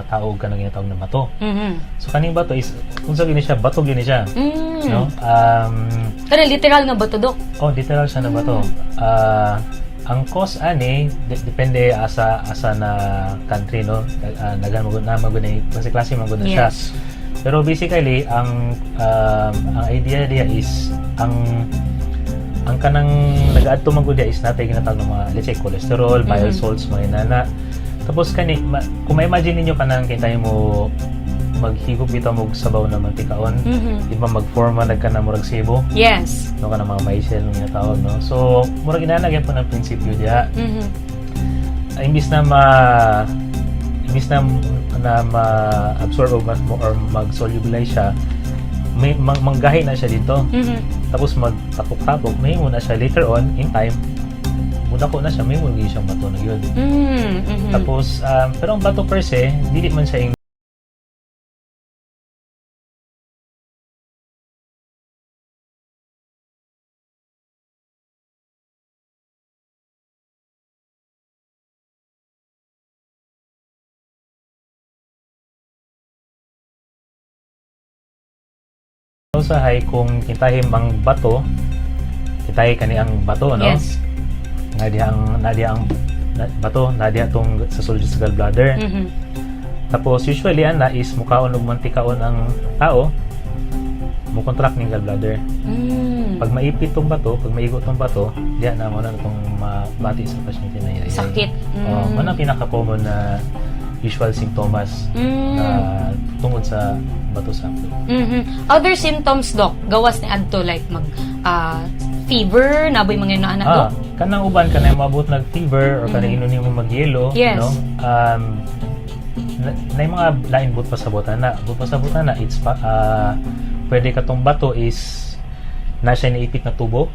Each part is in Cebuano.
Tao og kanang ginatawag na bato. So kaning bato is unsa gini siya, bato gini siya. No? Pero literal nga bato, Dok. Oh, literal siya na bato. Ang cause ani depende asa asa na country, no. Daghan mo na magud na klase-klase man gud na siya. Pero basically ang idea diya is ang kanang nagaadto man gud diya is natay ginatawag ng mga, let's say, cholesterol, bile salts, mga inana. Tapos kani kung ma-imagine ninyo kanang kay tayo mo maghigop bitaw mo og sabaw na mantikaon, di ba mag-form man nagka na murag sebo? Yes. No, kanang mga micelle nga ginatawag, no. So murag inana gyud ang prinsipyo diha. Ay, imbis na ma-absorb o or mag-solubilize siya, may manggahi na siya dito. Tapos magtapok-tapok, may na siya later on in time, mudako na siya, may mo siyang bato na yun. Tapos pero ang bato per se, dili man siya usahay kung kitahim ang bato, kitahi kani ang bato, no? Yes. Nga diha ang na diha ang bato na diha tong sa sulod sa gallbladder. Tapos usually ana is mukaon og mantikaon ang tao, mo contract ning gallbladder. Pag maipit tong bato, pag maigo tong bato, diha na mo na itong mabati sa pasyente na yay. Sakit. Oh, man ang pinaka-common na usual simptomas na tungod sa bato sa apdo. Other symptoms, Doc, gawas ni adto, like mag fever, naboy mga inaana, Ah, Doc? Kanang uban kanang maabot nag fever or kanang inon nimo magyelo, no? Na mga lain but pasabot na. But pasabot na it's pa, pwede katong bato is na siya naipit na tubo.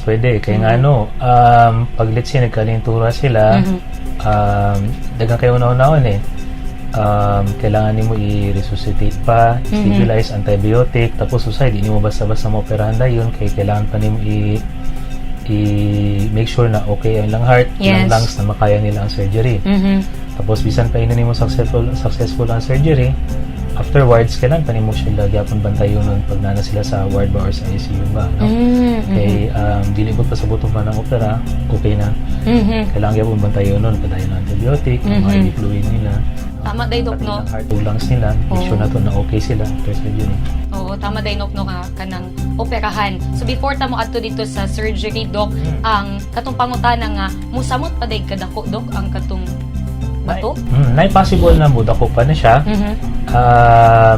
Pwede. Kaya nga ano, pag let's say nagkalintura sila, daghan kayo una-unaon eh. Kailangan nimo i-resuscitate pa, stabilize, antibiotic, tapos usay, di nimo basta-basta mo operahan dayon kay kailangan pa nimo i make sure na okay ang ilang heart, ilang lungs na makaya nila ang surgery. Tapos bisan pa ina nimo successful successful ang surgery, afterwards kailangan pa nimo sila gyapon bantayon nun pag nana sila sa ward ba or sa ICU ba, no? Kay dili ko pasabot pa ng opera, okay na. Kailangan gyapon bantayon nun padayon ng antibiotic, ang mga IV fluid nila. Tama day, Dok, Pati no? ang heart lungs nila, make sure na to na okay sila after surgery. Oo, tama day, Dok, no, ka kanang operahan. So before ta mo adto dito sa surgery, doc, ang katong pangutana nga musamot pa day kadako, doc, ang katong bato? Nay possible na mudako pa na siya.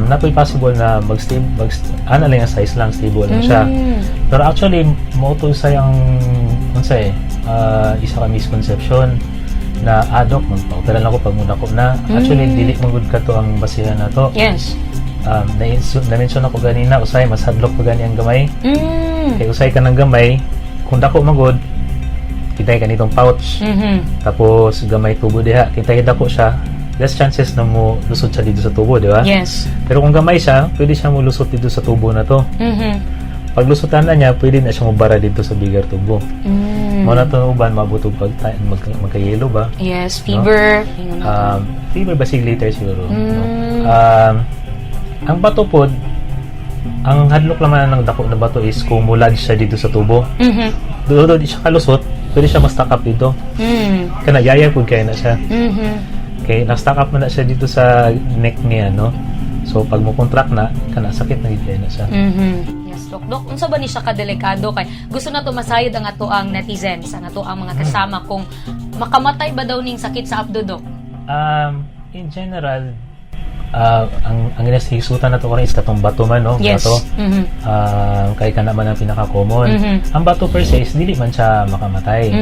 Napoy possible na mag-stable, mag ano lang yung size lang, stable lang siya. Pero actually, mo to sa ang unsa eh, isa ka misconception na adok magpa-opera lang ako pag mudako na. Actually, dili man gud kato ang basihan nato. Na-mention ako ganina, usay mas hadlok pa gani ang gamay. Kay usay ka ng gamay, kung dako magod, kitay kanitong pouch. Tapos gamay tubo diha, kitay dako siya, less chances na mo lusot siya dito sa tubo, di ba? Yes. Pero kung gamay siya, pwede siya mo lusot dito sa tubo na to. Pag lusutan na niya, pwede na siya mobara dito sa bigger tubo. Mo na to uban mabutog pag magka-yelo ba? Yes, fever. Ingon na to. Fever basig later siguro, no? Ang bato pod, ang hadlok naman ng dako na bato is kung mulad siya dito sa tubo. Doon di siya kalusot, pwede siya ma-stack up dito. Kana yaya pud kaya na siya. Okay, na-stack up man na siya dito sa neck niya, no? So pag mo contract na, kana sakit na gid kaya na siya. Yes, Dok. Dok, unsa ba ni siya kadelikado kay gusto na to masayod ang ato ang netizens, ang ato ang mga kasama kung makamatay ba daw ning sakit sa apdo, Dok? In general, ang ginasisutan na to karon is katong bato man, no? Bato. Kay kana man ang pinaka-common. Ang bato per se is dili man siya makamatay.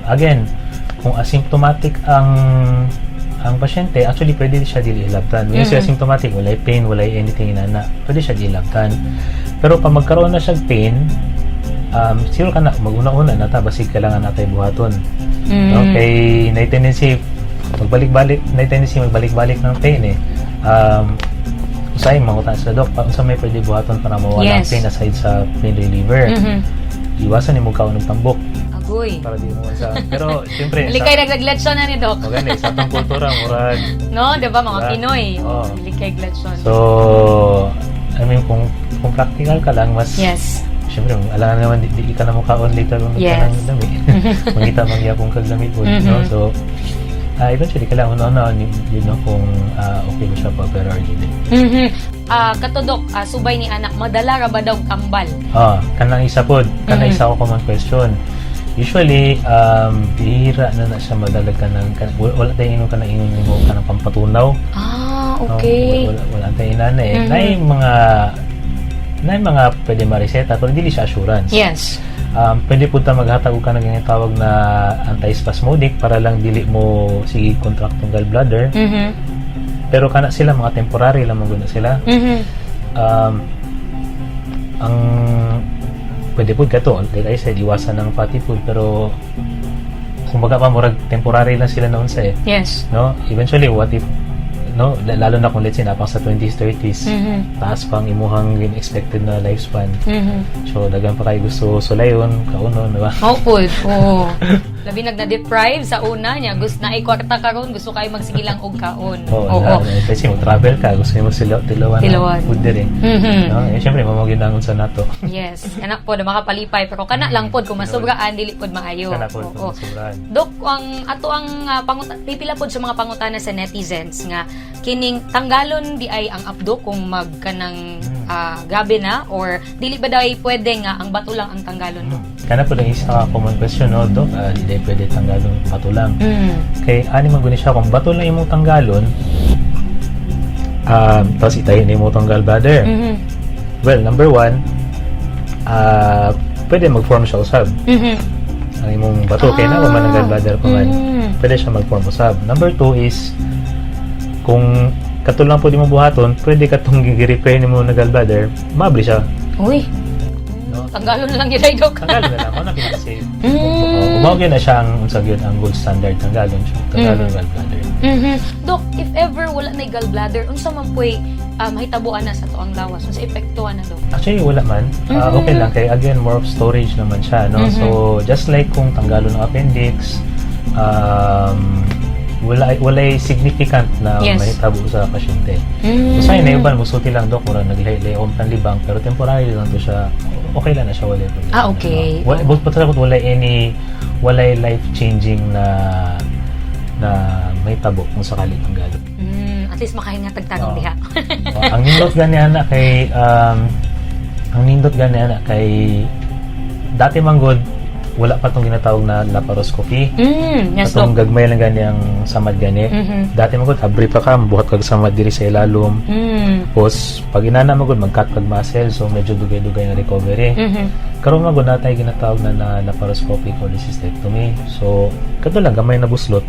Again, kung asymptomatic ang pasyente, actually pwede siya dili hilabtan. When you say asymptomatic, walay pain, walay anything inana, pwede siya dili hilabtan. Pero pag magkaroon na siya pain, siguro ka na, maguna-una na ta, basig kailangan natay buhaton. No? Kay naay tendency magbalik-balik ng pain eh. Usay mangutan sa doc, pa unsa may pwede buhaton para mawala ang pain aside sa pain reliever? Iwasan nimo kaon og tambok Agoy. Para di mo sa, pero siyempre Likay naglagletsyon na ni Doc. O gani sa atong kultura murag No, 'di ba mga Diba? Pinoy? Oo. Likay gletsyon. So I mean, kung practical ka lang mas siyempre alam naman di ka na mukaon later kung ng dami mangita mangyapon kag dami po, no? So eventually kailangan una kung okay ba siya pa pero or dili. Kato Dok, subay ni anak, madala ra ba daw kambal? Kanang isa pod, kanang isa ko common question. Usually, bihira na na siya madalag ka ng, wala tayo inom ka ng ingon nimo kanang pampatunaw. No? Wala tayo inana eh. Naay mga pwede mareseta pero dili siya assurance. Pwede po ta maghatag og kanang ginatawag na antispasmodic para lang dili mo sige contract tong gallbladder. Pero kana sila mga temporary lang man gud na sila. Ang pwede po kato, like I said, iwasan ng fatty food pero kumbaga pa murag temporary lang sila noon sa eh. No? Eventually, what if, no, lalo na kung let's say napang sa 20s, 30s, taas pang imuhang expected na lifespan. So, daghan pa kayo gusto sulayon, kaunon, di ba? Mao pod. Oo. Labi nag na-deprive sa una niya, gusto na kwarta karon, gusto kayo magsigilang og kaon. Oo, na, kasi mo travel ka, gusto mo sila tilawan Tilawan. ng food diri. No? Eh, syempre, mamagindang sa nato. Yes, kana pod makapalipay pero kana lang pod kung masobraan dili pod maayo. Kana po, sobrahan. Dok, ang ato ang pipila pod sa mga pangutana sa netizens nga kining tanggalon di ay ang apdo kung magkanang grabe na or dili ba daw ay pwede nga ang bato lang ang tanggalon, Dok? Kana po lang isa ka common question, no, Dok? Di pwede tanggalon bato lang. Kay ani man guni siya kung bato lang imong tanggalon, tapos itayo nimo tong gallbladder. Well, number one, pwede mag-form siya usab. Ang imong bato, kay na man ang gallbladder pa man. Pwede siya mag-form usab. Number two is, kung kato lang po di mo buhaton, pwede katong gi-repair nimo na gallbladder, maabli siya. Uy. No? Tanggalon na lang yun ay, Dok. Tanggalon na lang, mao na pinaka-safe. Mao gyud na siya ang unsa gyud ang gold standard, tanggalon siya, tanggalon gallbladder. Dok, if ever wala na gallbladder, unsa man po'y mahitabuan na sa tuang lawas? Unsa epektuhan na, Dok? Actually, wala man. Okay lang. Kay again, more of storage naman siya, no? So, just like kung tanggalon ng appendix, walay significant na mahitabo sa pasyente. So, sa na iban, musulti lang, Dok, mura naglahi-lahi panlibang, pero temporary lang to siya. Okay lang na siya, wala problema. No? Wala, but wala any, walay life-changing na na mahitabo kung sakali tanggalon. At least makahinga tagtanong Oo. diha. Oh, ang nindot gani ana kay Ang nindot gani ana kay dati man gud wala pa tong ginatawag na laparoscopy. Yes, Atong Doc. gagmay lang gani ang samad gani. Dati man gud abri pa ka, buhat kag samad diri sa ilalom. Tapos pag inana man gud mag-cut kag muscle, so medyo dugay-dugay ang recovery. Karon man gud natay ginatawag na laparoscopic cholecystectomy. So kato lang gamay na buslot.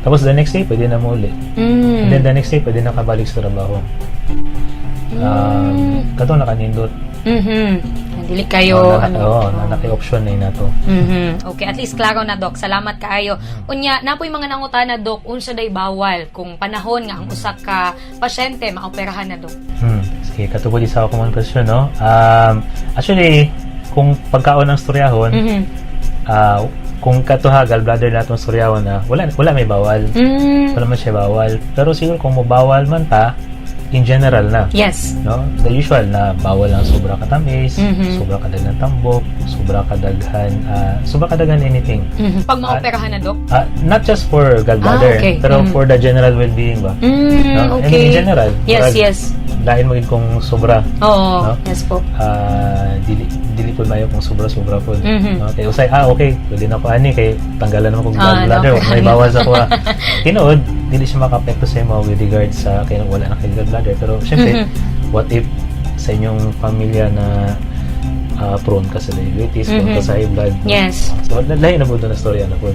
Tapos the next day pwede na mo uli. And then the next day pwede na kabalik sa trabaho. Kato nakanindot. Dili kayo Oh, ano. Oo, na kay option na to. Okay, at least klaro na, Doc. Salamat kaayo. Unya, napoy mga nangutana, Doc, unsa day bawal kung panahon nga ang usa ka pasyente maoperahan na, Doc? Sige, katugod sa ako common question, no? Actually, kung pagkaon ang storyahon, kung katuha gallbladder na itong storyahon na, wala may bawal. Wala man siya bawal. Pero siguro kung mabawal man ta, in general na. No? The usual na bawal ang sobra katamis, sobra kadaghan tambok, sobra kadaghan anything. Pag maoperahan na, Doc? Not just for gallbladder, pero for the general well-being ba? No? I mean, in general, murag, lain mo gid kung sobra. No? Yes po. Dili po mayo kung sobra-sobra po. No? Kay usay, okay, pwede na ko ani kay tanggalan naman kong gallbladder, may bawas ako. Tinuod, dili siya makaapekto sa imo with regards sa kay wala na kay gallbladder. Pero syempre, what if sa inyong pamilya na prone ka sa diabetes, prone ka sa high blood, no? So, lahi na po doon na storya na po.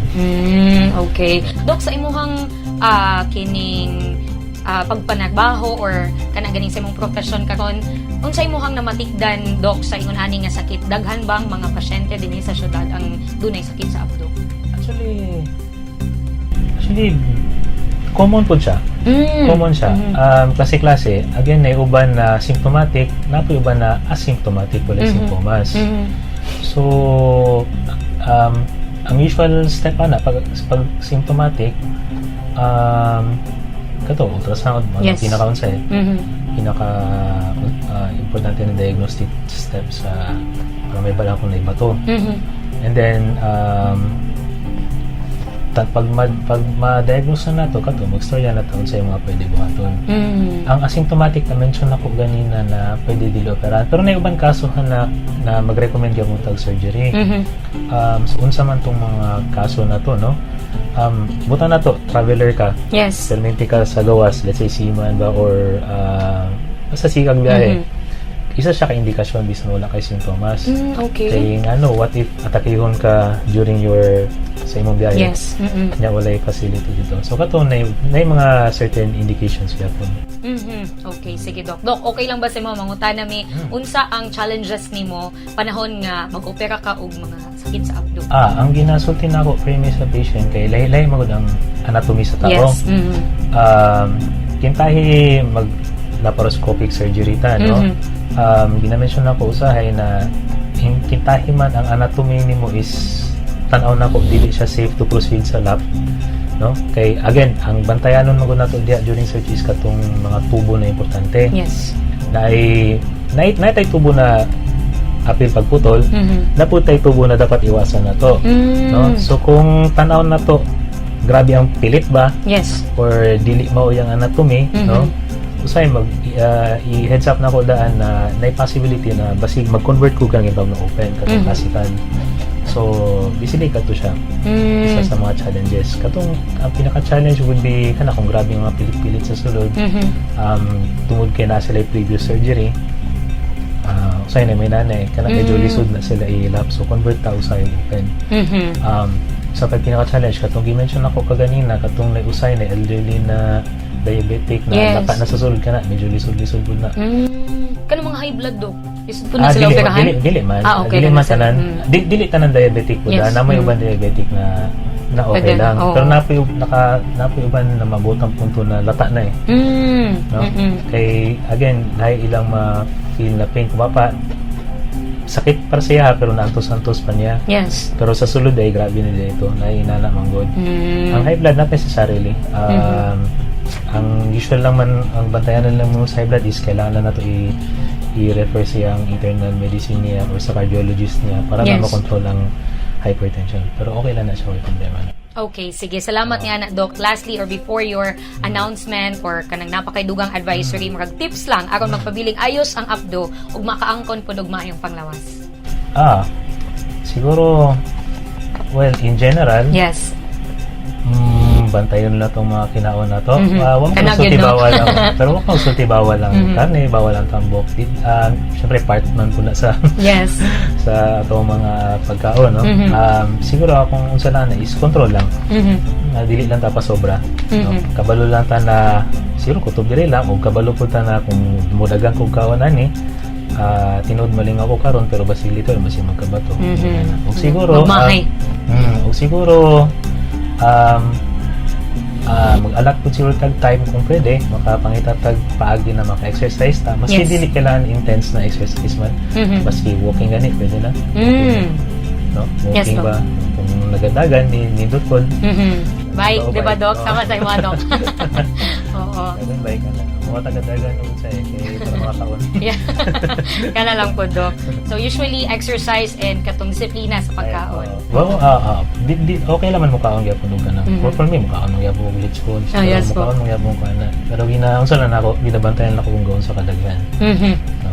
Okay. Dok, sa imuhang kining pagpanagbaho or kanang ganing sa imong profession karon, unsa imuhang namatikdan, Dok, sa ingon ani nga sakit? Daghan bang mga pasyente dinhi sa syudad ang dunay sakit sa abdo? Actually, common po siya. Common siya. Klase-klase. Again, may uban na symptomatic, napoy uban na asymptomatic, wala simptomas. So, ang usual step ana pag symptomatic, kato ultrasound mo pinaka-unsa eh, pinaka importante na diagnostic step sa para may bala kung naibato. And then pag ma-diagnose na nato kato magstorya na taon sa mga pwede buhaton. Ang asymptomatic na mention ako ganina na pwede dili operahan. Pero na uban kaso ha na na mag-recommend gyud mo tag surgery. So unsa man tong mga kaso na to, no? Buta na to, traveler ka, permanente ka sa gawas, let's say seaman ba or basta sikag biyahe. Isa siya ka indikasyon bisan wala kay simptomas. Kay ano, what if atakihon ka during your sa imong biyahe? Nya walay facility dito. So kato na mga certain indications gyapon. Okay, sige, Doc. Doc, okay lang ba sa imo mangutana mi unsa ang challenges nimo panahon nga mag-opera ka og mga sakit sa abdo? Ang ginasulti nako premise sa patient kay lahi-lahi magud ang anatomy sa tao. Kintahi mag laparoscopic surgery ta, no? Ginamention nako usahay na kintahi man ang anatomy nimo is tan-aw nako dili siya safe to proceed sa lap, no? Kay again, ang bantayanon mo nato diha during surgery is katong mga tubo na importante. Na ay na tay tubo na apil pagputol, naputay tubo na dapat iwasan na to. No? So kung tanaw na to, grabe ang pilit ba or dili mao yung anatomy, no? Usay mag i-heads up na ko daan na na possibility na basig mag-convert ko kang ginatawag na open katong classical. So basically kato siya isa sa mga challenges. Katong ang pinaka-challenge would be kana kung grabe ang mga pilit-pilit sa sulod, tungod kay na sila previous surgery, usay na may nanay kana medyo lisod na sila i-lap, so convert ta usay open. Sa pag pinaka-challenge katong gi-mention ako kaganina, katong nausay na elderly na diabetic na lata na sa sulod, kana medyo lisod-lisod pud na. Kanang mga high blood, Dok? Lisod po na sila Dili, operahan? dili man. Ah, okay Dili lang man sila. tanan. Dili tanan diabetic po. Na may uban diabetic na na okay Pwede, lang. oo. Pero napoy uban na mabot ang punto na lata na eh. No? Kay again, lahi ilang ma-feel na pain kumapa. Sakit para siya pero naantos-antos pa niya. Pero sa sulod ay grabe nila ito, nainana man god. Ang high blood not necessarily. Ang usual lang man ang bantayan lang mo sa high blood is kailangan lang nato i-refer siya ang internal medicine niya or sa cardiologist niya para na makontrol ang hypertension. Pero okay lang na siya, walang problema. Okay, sige. Salamat nga na, Doc. Lastly, or before your announcement or kanang napakaydugang advisory, murag tips lang aron magpabiling ayos ang apdo ug makaangkon pud og maayong panglawas. Siguro, well, in general, bantayon lang itong mga kinaon na to. Wag mo Kanang sulti yun, no? bawal ang, pero wag mo sulti bawal ang karne, bawal ang tambok. Siyempre, part man po na sa sa atong mga pagkaon, no? Siguro akong unsa na is control lang. Na dili lang ta pa sobra, no? Kabalo lang ta na siguro kutob diri lang o kabalo pud ta na kung mudagan kog kaon ani, tinuod malingaw ko karon, pero basig lito basig magkabato. Ug siguro Magmahay. ug siguro mag-allot pud siguro tag time kung pwede makapangita tag paagi na maka-exercise ta, maski dili kailangan intense na exercise man, maski walking gani pwede na, no? Walking Doc. ba kung nagadagan ni nindot pod. Bike, Oo, di ba, bike. Doc? Oo. Sama sa mga Doc. Oo. Dagan bike ka lang mga tagadagan ug sa kay para makakaon. Yeah. Kana lang po, Doc. So, usually, exercise and katong disiplina sa pagkaon. Ay, well, di, okay naman mukaon gyapon og kana. For me, mukaon mo gyapon og lechon. Ah, yes po. Mukaon mo gyapon ko ana. Pero gina unsa lang nako, ginabantayan nako kung gaon sa kadaghan. No?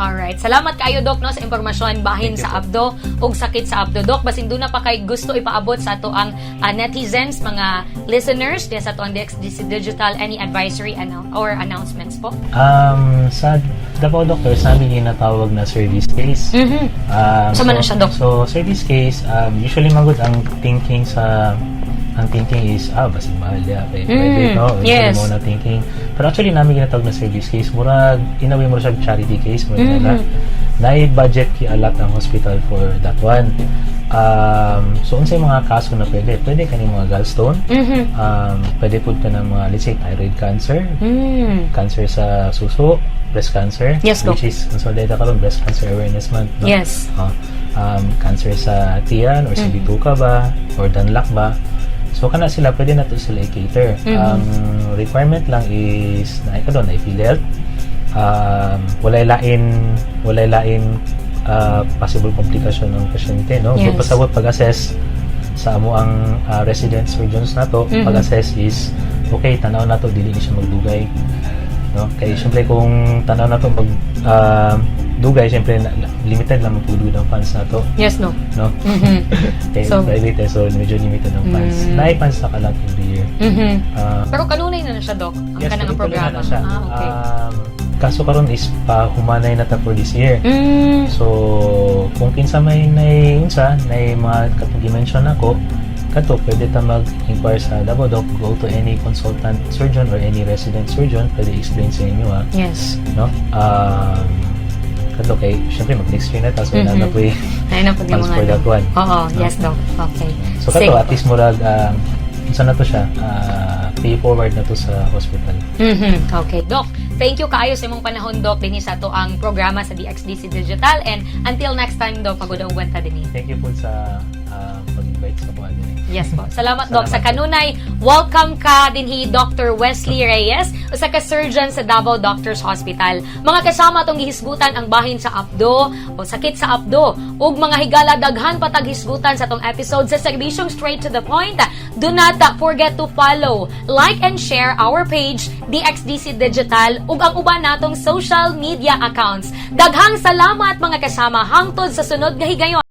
Alright. Salamat kayo, Doc, no, sa impormasyon bahin Thank you sa po. abdo ug sakit sa abdo. Doc, basin duna pa kay gusto ipaabot sa ato ang netizens, mga listeners, diya sa ato ang DXDC Digital, any advisory or announcements po? Sa Davao Doctors, namin ginatawag na service case. Sa man na siya, Doc? So, service case, usually magud ang thinking is, basig mahal ya, kay private, no? Usually mo na thinking. Pero actually, namin ginatawag na service case, murag, in a way, murag siya charity case, murag na na budget ki allot ang hospital for that one. So, unsay mga kaso na pwede? Pwede kaning mga gallstone, pwede pud ka ng mga, let's say, thyroid cancer, cancer sa suso, breast cancer, Yes, Doc. which is, unsa data karon, Breast Cancer Awareness Month, no? Cancer sa tiyan or sa bituka ba or danlak ba. So kana sila pwede na to sila i-cater. Ang requirement lang is na ka doon na PhilHealth. Walay lain possible complication ng pasyente, no? Pasabot pag-assess sa amo ang resident surgeons nato, pag-assess is okay, tanaw nato dili ni siya magdugay, no? Kay syempre kung tanaw nato mag dugay, syempre limited lang magpudugay ng funds nato, Yes, no? no? Kay private eh, so medyo limited ang funds. Naay funds na kalat every year. Pero kanunay na na siya, Doc, ang Yes, kanang tuloy-tuloy programa. na siya. Ah, okay. Kaso karon is pahumanay na ta for this year. So, kung kinsa may nay unsa, nay mga katong gi-mention nako, kato pwede ta mag-inquire sa Davao Doc, go to any consultant surgeon or any resident surgeon, pwede explain sa inyo ah, no? Kato kay syempre mag next year na ta, so na po Ay na po yung funds mga for that one. Oo, No? yes, Doc. Okay. So kato Sige at least murag unsa na to siya, pay forward na to sa hospital. Okay, Doc. Thank you kaayo sa imong panahon, Doc, dinhi sa ato ang programa sa DXDC Digital. And until next time, Doc, pagod ta dinhi. Thank you po sa pag-invite sa kuha din. Yes po. Salamat, Doc. Salamat. Sa kanunay, welcome ka dinhi, Dr. Wesley Reyes, usa ka surgeon sa Davao Doctors Hospital. Mga kasama, atong gihisgutan ang bahin sa apdo o sakit sa apdo ug mga higala, daghan pa tag hisgutan sa atong episode sa serbisyong Straight to the Point. Do not forget to follow, like and share our page DXDC Digital ug ang uban natong social media accounts. Daghang salamat, mga kasama, hangtod sa sunod nga higayon.